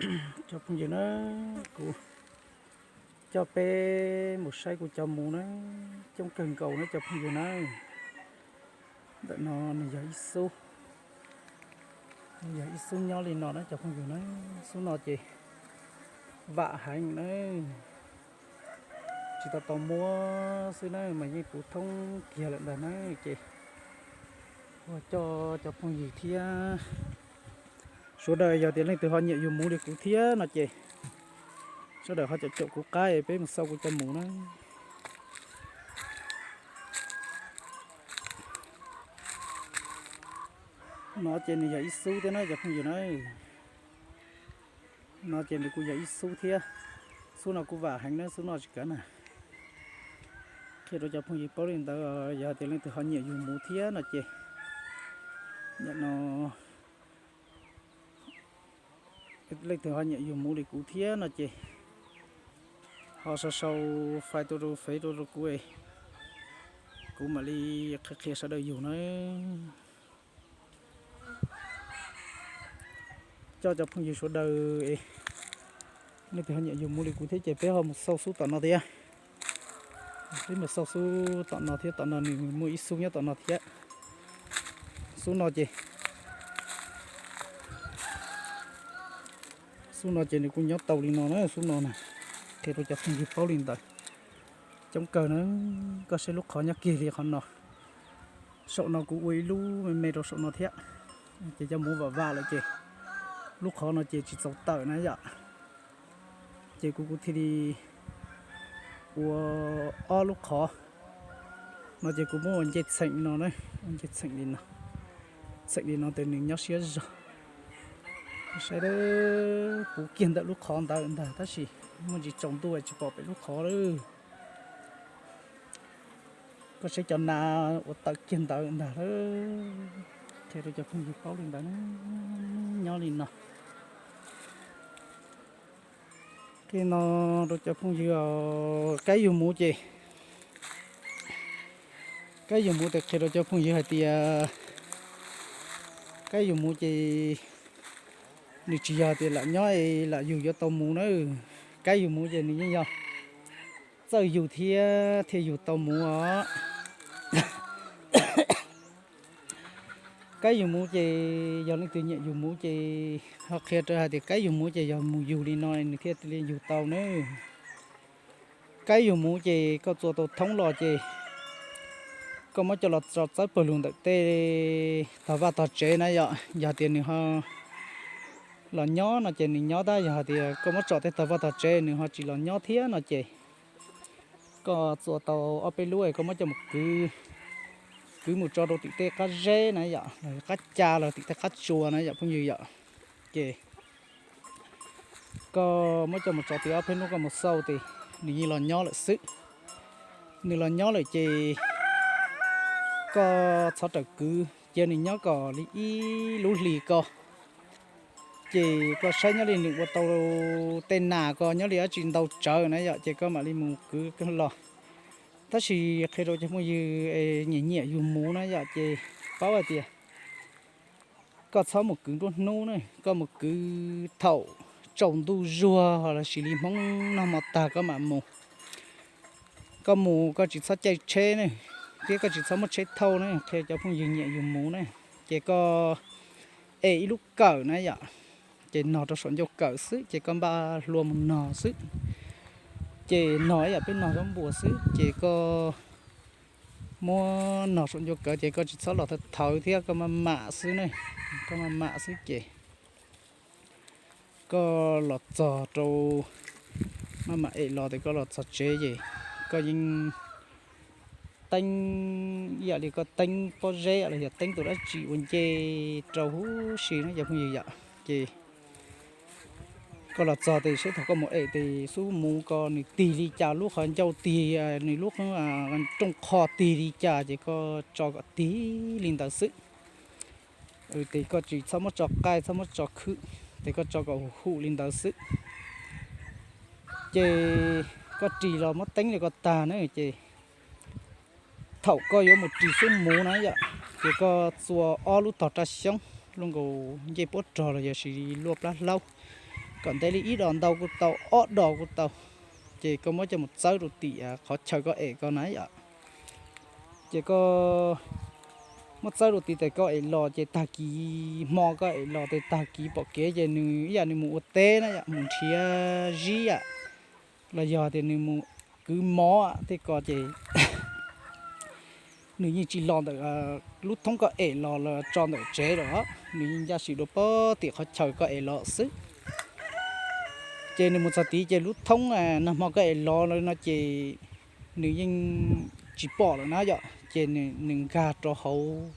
Cov phooj ywg na, kuv coj peb mus saib kuv cov muv na, coob kawg nkaus na cov phooj ywg na. Ntawm no nws yog ib xub, nws yog ib xub nyob li no na cov phooj ywg na. Xub no ces vam heev na, tsis tau tau muab xwb na mas yeej puv thoob kiag lawm ntag na. Ces ua coj cov phooj ywg thiab sawv daws yog tias leej twg ho nyiam yug muv li kuv thiab no ces sawv daws ho caum caum kuv qab es peb mus xauj kuv cov muv na. No ces nws yog ib xub thiab na cov phooj ywg na. No ces nws kuj yog ib xub thiab. Xub no kuj vam heev na, xub no tsis kav na. Qhia rau cov phooj ywg paub li ntawd, yog tias leej twg ho nyiam yug muv thiab no ces, nim no leej twg ho nyiam yug muv li kuv thiab no ces ho sau sau fais tuaj rau fev rau rau kuv, kuv mam li qhia qhia sawv daws yug na. Coj cov phooj ywg sawv daws, leej twg ho nyiam yug muv li kuv thiab ces peb ho mus xauj xub tom no thiab. Peb mus xauj xub tom no thiab, tom no nws muaj ib xub nyob tom no thiab. Xub no ces, xub no ces nws kuj nyob tau li no na, xub no na. Qhia rau cov phooj ywg paub li ntawd. Coob kawg na, koj saib lub qhov nyob kiag li qhov no. Saum no kuv ua ib lub me me rau saum no thiab. Ces cov muv vam vam lawm ces lub qhov no ces tsis txaus tawm na yom. Ces kuv kuv thiaj li ua ob lub qhov no ces kuv muab ua ncej txheem no na, ua ncej txheem li no. Txheem li no ces nws nyob siab zog. Saib, puv kiag ntawm lub qhov ntawd ntag tab sis muaj ntsis tsaus ntuj tsis pom pem lub qhov lawm. Koj saib cov nas uas tawm kiag ntawd ntag lawm. Qhia rau cov phooj ywg paub li ntawd, nyob li no. Qhia no rau cov phooj ywg, kab yug muv ces, kab yug muv ces qhia rau cov phooj ywg hais tias kab yug muv ces nws tsis yog tias lam nyob es lam yug yuav tau muv na. Kab yug muv ces nws yeej yog txawj yug thiab thiaj yug tau muv os. Kab yug muv ces yog leej twg nyiam yug muv ces ho qhia rau hais tias kab yug muv ces yog mus yug li no nws thiaj li yug tau na. Kab yug muv ces koj txua tau thoob los ces koj muab coj los tso txawb pawg lug ntawm tej tog vaj tog tsev na yom. Yog tias nws ho los nyob no ces nws nyob tab, yog hais tias koj muab tso tej tog vaj tog tsev nws ho tsis los nyob thiab no ces koj txua tau ob peb lub es koj muab coj mus kwv, kwv mus tso rau tim tej qab zeb na yom, los qab ca los tim tej qab tsua na yom phooj ywg yom. Ces koj muab coj mus tso tim ob peb hnub koj mus xauj ces nws yeej los nyob lawm xwb. Nws los nyob lawm ces koj txhob rawm kwv, cia nws nyob kom li ib lub hlis ko. Ces koj saib nyob li nws ua tau tej nas ko nyob li dab tsi ntau tsawv na yom, ces koj mam li mus kwv los. Tab sis qhia rau cov phooj ywg nyiam nyiam yug muv na yom, ces paub hais tias koj txhob mus kwv nruab hnub na, koj mus kwv thaum tsaus ntuj zuag los sis li Hmoob noj hmo tag koj mam mus. Koj mus koj tsis txhob caij tsheb ne, thiab koj tsis txhob muab tsheb thauj ne, qhia cov phooj ywg nyiam yug muv ne. Ces koj es ib lub kawm na yom, ces nog rau saum ncauj kawm xwb, ces koj npaj hlua mus nog xwb. Ces nog ib yam peb nog zaub npua xwb, ces koj muab nog saum ncauj kawm ces koj tsis txhob los thawv thawv thiab, koj maj mam xwb ne, koj maj mam xwb ces koj los txog rau, maj mam es los ces koj los txog tsev ces koj yeej teeb ib yam li koj teeb pob zeb los yog teeb tus dab tsi ua nce rau huv si na cov phooj ywg yom. Ces koj los txog ces seb thaum koj mus es ces xub muv ko nws tig li cas, lub qhov ncauj tig, nws lub rooj qho tig li cas ces koj tso kom tig li ntawd xwb. Ces koj tsis txhob muab tso qaij, txhob muab tso khwb, ces koj tso kom huv huv li ntawd xwb. Ces koj ris los muab teeb li ko tag na ces thaum koj yuav mus ris xub muv na yom, ces koj txua ob lub tog raj xyoob luaj nkaus ncej puab rog los yog sis luaj plab hlaub, kom ntev li ib dos ntau kuj tau, ob dos kuj tau. Ces koj muab coj mus txawb rau tim qhov chaw koj ev ko na yom. Ces koj muab txawb rau tim tes koj ev los ces tag kis hmo koj ev los tes tag kis pom kev ces nws ib yam nws mus ua teb na yom, mus nrhiav zib yam, los yog tias nws mus kwv mov tej ko ces nws yeej tsis los ntawm lub thoob koj ev los los tso ntawm tsev lawm, nws yeej ncaj sim dua pem tim qhov chaw koj ev los xwb. Ces nws mus txog tid ces lub thoob nag hmo koj ev los no ces nws yeej tsis pom lawm na yom, ces nws nkag rau hauv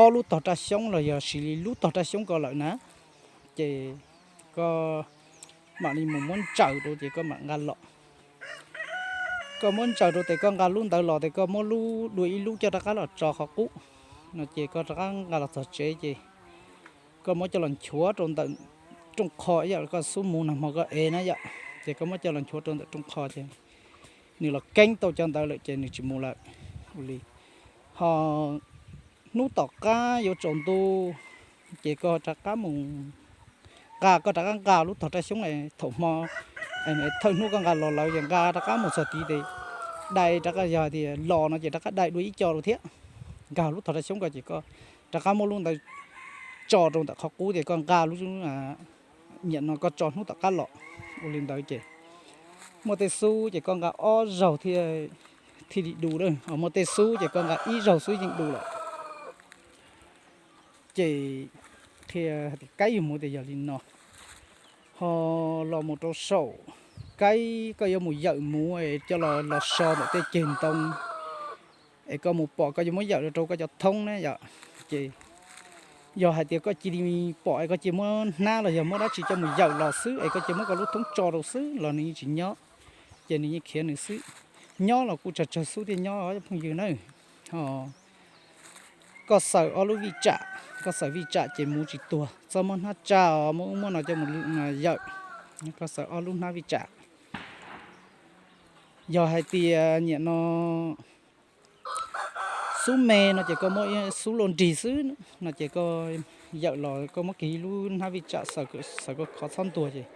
ob lub tog raj xyoob los yog sis li lub tog raj xyoob ko lawm na. Ces koj mam li mus muab ntsaws rau ces koj mam nqa los. Koj muab ntsaws rau tes koj nqa lub ntawd los tes koj muab lub dua ib lub coj rov qab los tso qhov qub no ces koj rov qab nqa los txog tsev ces koj muab coj los nchuav rau ntawm rooj qho ib yam koj xub mus nag hmo koj ev na yom. Ces koj muab coj los nchuav rau ntawm rooj qho ces nws los keeb tau cov ntawd lawm ces nws tsis mus lawm. Ua li ho hnub tom qab yuav tsaus ntuj ces koj rov qab mus nqa, koj rov qab nqa lub tog raj xyoob thaum hmo thawj hnub koj nqa los lawm ces nqa rov qab mus txog tid ces dai rov qab, yog tias los no ces rov qab dai dua ib co rau thiab. Nqa lub tog raj xyoob ko ces koj rov qab muab lub ntawd tso rau ntawm qhov qub ces koj nqa lub nyiam no koj tso hnub tom qab los. Ua li ntawd ces muaj tej xub ces koj nqa ob zaug thiaj li du lawm, ho muaj tej xub ces koj nqa ib zaug xwb yeej du lawm. Ces qhia tias kaib yug muv tias yog li no. Ho los mus rau saum kaib koj yuav mus yawm muv es coj los so ntawm tej ceg ntoo es koj mus pom koj yuav muab yawm rau koj cov thoob na yom. Ces yog hais tias koj cia li pom es koj cia muab hnab los yog muab dab tsi coj mus yawm los xwb es koj cia muab koj lub thoob tso rau xwb los nws yeej tsis nyob, ces nws yeej khiav nws xwb. Nyob los kuj tsawg tsawg xub thiaj nyob os phooj ywg na. Ho koj xaws ob lub vij tsam, koj xaws vij tsam ces muv tsis tuag, txhob muab hnab tsaj os, muab ub muab no coj mus yawm. Koj xaws ob lub hnab vij tsam. Yog hais tias nyiam no xub me no ces koj muab ib xub luaj nrig xwb no ces koj yawm los koj muab kiag ib lub hnab vij tsam xaws koj khov txhob ntuag ces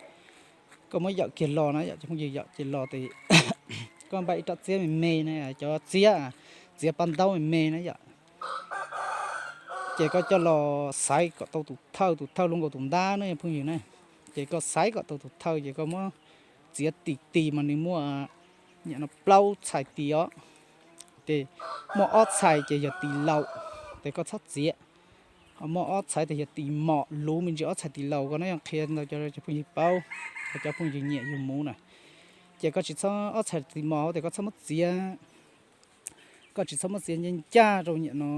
koj muab yawm kiag los na yom, cov phooj ywg, yawm kiag los ces koj npaj ib rab txiab me me na, cov txiab, txiav paj ntaub me me na yom. Ces koj coj los xaiv kom tau tus thawj, tus thawj luaj nkaus tus ntab na phooj ywg na. Ces koj xaiv kom tau tus thawj ces koj muab txiav tis tis mas nws muaj nyiam no plaub txhais tis os. Ces muaj ob txhais ces yog tis laus, ces koj txhob txiav. Ho muaj ob txhais ces yog tis mos, luv me ntsis ob txhais tis laus ko na, yog qhia ntau cov phooj ywg paub, cov phooj ywg nyiam yug muv na. Ces koj tsis txhob, ob txhais tis mos ces koj txhob muab txiav, koj tsis txhob muab txiav ncaj ncaj rau nyiam no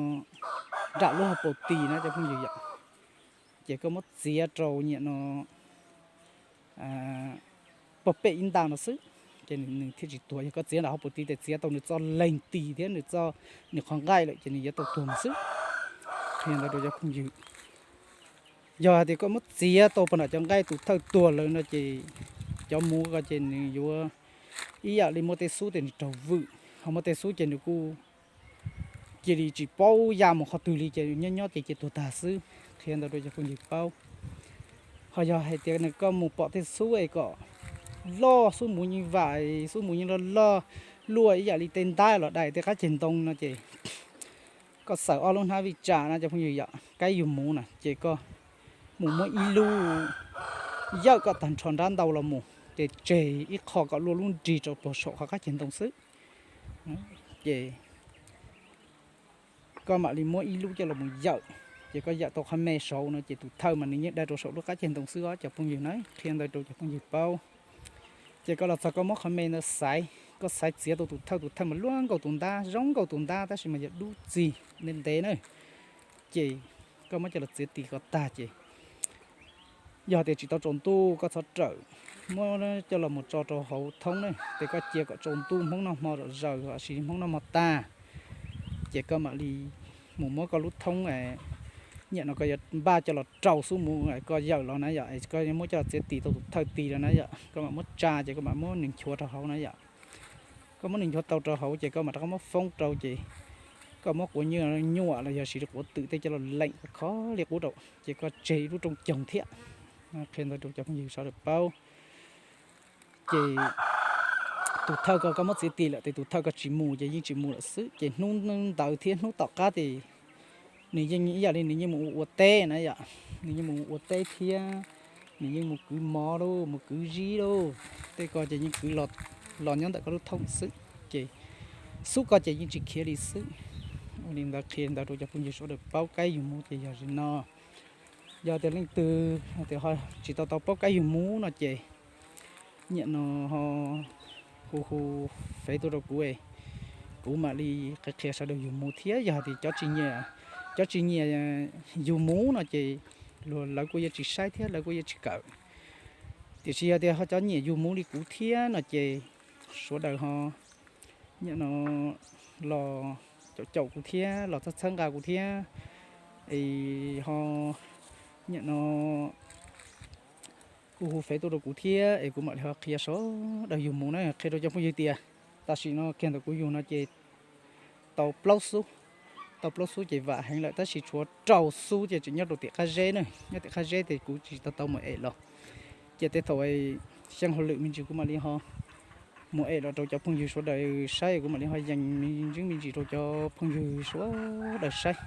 nram lub hauv paus tis na cov phooj ywg yom. Ces koj muab txiav rau nyiam no pog pem ib nta no xwb, ces nws thiaj tsis tuag. Yog koj txiav nram hauv paus tis ces txiav tau nws txoj leeg tis thiab nws txoj, nws qhov nqaij lawm ces nws yuav tau tuag mus xwb. Qhia ntawd rau cov phooj ywg. Yog hais tias koj muab txiav tau pog nram cov nqaij tus thawj tuag lawm no ces cov muv ko ces nws yuav ib yam li muaj tej xub ces nws raug vwm, ho muaj tej xub ces nws kuj cia li tsis paub ya mus qhov twg li ces nyob nyob ces cia tuag tag xwb. Qhia ntawd rau cov phooj ywg paub. Ho yog hais tias nws koj mus pom tej xub es kom loj, xub muv yeej vam, xub muv yeej loj loj, luaj ib yam li tej ntab los dai tej qab ceg ntoo no ces koj xaws ob lub hnab vij tsam na cov phooj ywg yom, kaib yug muv na ces koj mus muab ib lub yawm kom tag nrho nrab ntau los mus ces tseg ib qho kom luaj lub nrig rau puag saum qhov qab ceg ntoo xwb. Ces koj mam li muab ib lub coj los mus yawm, ces koj yawm tau qhov me saud no ces tus thawj mas nws yeej dai rau saum lub qab ceg ntoo xwb os cov phooj ywg na. Qhia ntawd rau cov phooj ywg paub. Ces koj los txog koj muab qhov me ntawd xaiv, koj xaiv txiav tau tus thawj, tus thawj mas luaj nkaus tus ntab, zoo nkaus tus ntab tab sis mas yog dub txig ntev ntev na. Ces koj muab coj los txiav tis kom tag ces yog tias tsis tau tsaus ntuj koj txhob rawm, muab coj los mus tso rau hauv thoob na, ces koj cia kom tsaus ntuj Hmoob noj hmo zom zaws los sis Hmoob noj hmo tag, ces koj mam li mus muab koj lub thoob nyiam no koj yuav npaj coj los rau xub muv koj yawm los na yom, koj muab coj los txiav tis tau tus thawj tis los na yom, koj mam muab tsa ces koj mam muab nws nchuav rau hauv na yom. Koj muab nws nchuav tau rau hauv ces koj mam rov qab muab foob rau ces koj muab quav nyuaj los yog siv quav twm tej coj los leem khov li qub rau ces koj tseg ib lub rooj coog thiab. Qhia ntawd rau cov phooj ywg sawv daws paub. Ces tus thawj ko koj muab txiav ti lawm ces tus thawj ko tsis mus ces yeej tsis mus lawm xwb. Ces hnub ntawd thiab hnub tom qab ces nws yeej ib yam li nws yeej mus ua teb na yom, nws yeej mus ua teb thiab nws yeej mus kwv mov lauj, mus kwv zib lauj. Tej ko ces yeej kwv los nyob ntawm koj lub thoob xwb. Ces xub ko ces yeej tsis khiav li xwb. Ua li ntawd qhia ntawd rau cov phooj ywg sawv daws paub kab yug mus ces yog li no. Yog tias leej twg tias ho tsis tau tau paub kab yug mus no ces nyiam no ho hu hu fev tuaj rau kuv es kuv mam li qhia qhia sawv daws yug mus thiab. Yog hais tias cov tsis nyiam, cov tsis nyiam yug mus no ces luag lawv kuj yuav tsis saib thiab lawv kuj yuav tsis kawm. Tiam sis yog tias ho cov nyiam yug mus li kuv thiab no ces sawv daws ho nyiam no los caum caum kuv thiab los txhawb txhawb nqa kuv thiab es ho nyiam no hu hu fev tuaj rau kuv thiab es kuv mam li ho qhia sawv daws yug mus na. Qhia rau cov phooj ywg tias tam sim no kiag ntawm kuv yug no ces tau plaub xub, tau plaub xub ces vam heev lawm tab sis tshuav rau xub ces tseem nyob rau tim qab zeb na, nyob tim qab zeb ces kuv tsis tau tau mus em los. Ces tej thaum xyoo hauj lwm me ntsis kuv mam li ho mus em los rau cov phooj ywg sawv daws saib, kuv mam li ho yees me ntsis me ntsis rau cov phooj ywg sawv daws saib.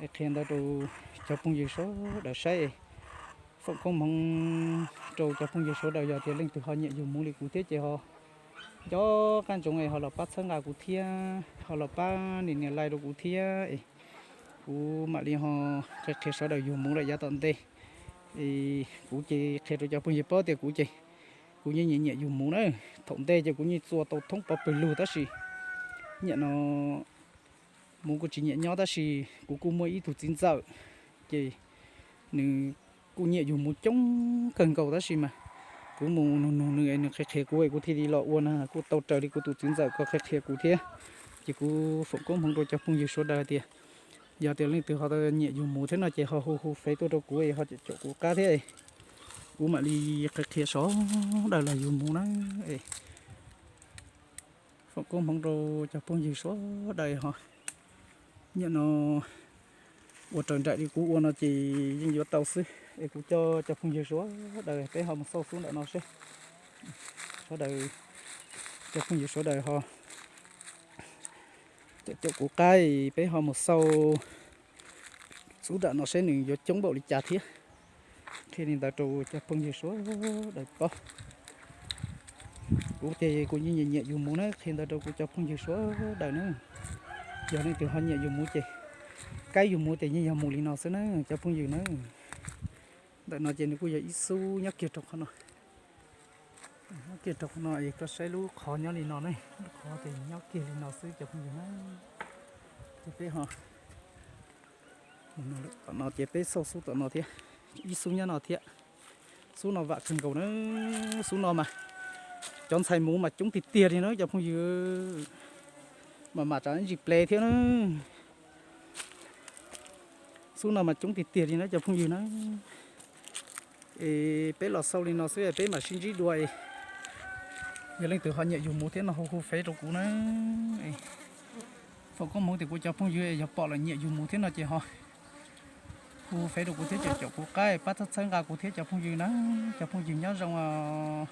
Es qhia ntawd rau cov phooj ywg sawv daws saib. Foom koob hmoov rau cov phooj ywg sawv daws, yog tias leej twg ho nyiam yug mus li kuv thiab ces ho nco qab ntsoov es ho los pab txhawb nqa kuv thiab ho los pab nias nias like rau kuv thiab es kuv mam li ho qhia qhia sawv daws yug mus lawm yav tom ntej. Es kuv ces qhia rau cov phooj ywg paub tias kuv ces kuv yeej nyiam nyiam yug mus na. Thaum ntej ces kuv yeej txua tau thoob pov pawg lug tab sis nyiam no mus kuj tsis nyiam nyob tab sis kuv kuj muaj ib tug txiv ntxawm ces nws kuj nyiam yug mus coob kawg nkaus tab sis mas kuv mus nug nug nws es nws qhia qhia kuv es kuv thiaj li los ua na, kuj tau raws li kuv tus txiv ntxawm ko qhia qhia kuv thiab. Ces kuv foom koob hmoov rau cov phooj ywg sawv daws tias yog tias leej twg ho nyiam yug mus thiab no ces ho hu hu fev tuaj rau kuv es ho caum kuv qab thiab, kuv mam li qhia qhia sawv daws los yug mus na. Foom koob hmoov rau cov phooj ywg sawv daws ho nyiam no ua raws nraim li kuv ua no ces yeej yuav tau xwb. Es kuv coj cov phooj ywg sawv daws peb ho mus xauj xub nram no seb. Sawv daws, cov phooj ywg sawv daws ho caum caum kuv qab, peb ho mus xauj xub nram no seb nws yuav coob npaum li cas thiab. Qhia li ntawd rau cov phooj ywg sawv daws paub. Kuv ces kuv yeej nyiam nyiam yug mus na, qhia ntawd rau kuv cov phooj ywg sawv daws na. Yog leej twg ho nyiam yug mus ces, kab yug mus ces yeej yog mus li no xwb na cov phooj ywg na. Ntawm no ces nws kuj yog ib xub nyob kiag rau qhov no. Nyob kiag rau qhov no es koj saib lub qhov nyob li no ne, lub qhov ces nyob kiag li no xwb cov phooj ywg na. Ces peb ho tom no ces peb xauj xub tom no thiab, ib xub nyob no thiab. Xub no vam kawg nkaus na, xub no mas cov ntxhais mus mas coob tiag tiag li na cov phooj ywg, mas mam tsav ntsis ple thiab na. Xub no mas coob tiag tiag li na cov phooj ywg na. Es peb los xauj li no xwb peb mam sib ntsib dua. Yog leej twg ho nyiam yug mus thiab no hu hu fev rau kuv na. Foom koob hmoov tias kuv cov phooj ywg yog pom lawm nyiam yug mus thiab no ces ho hu hu fev rau kuv thiab caum caum kuv qab pab txhawb txhawb nqa kuv thiab cov phooj ywg na. Cov phooj ywg nyob zoo os.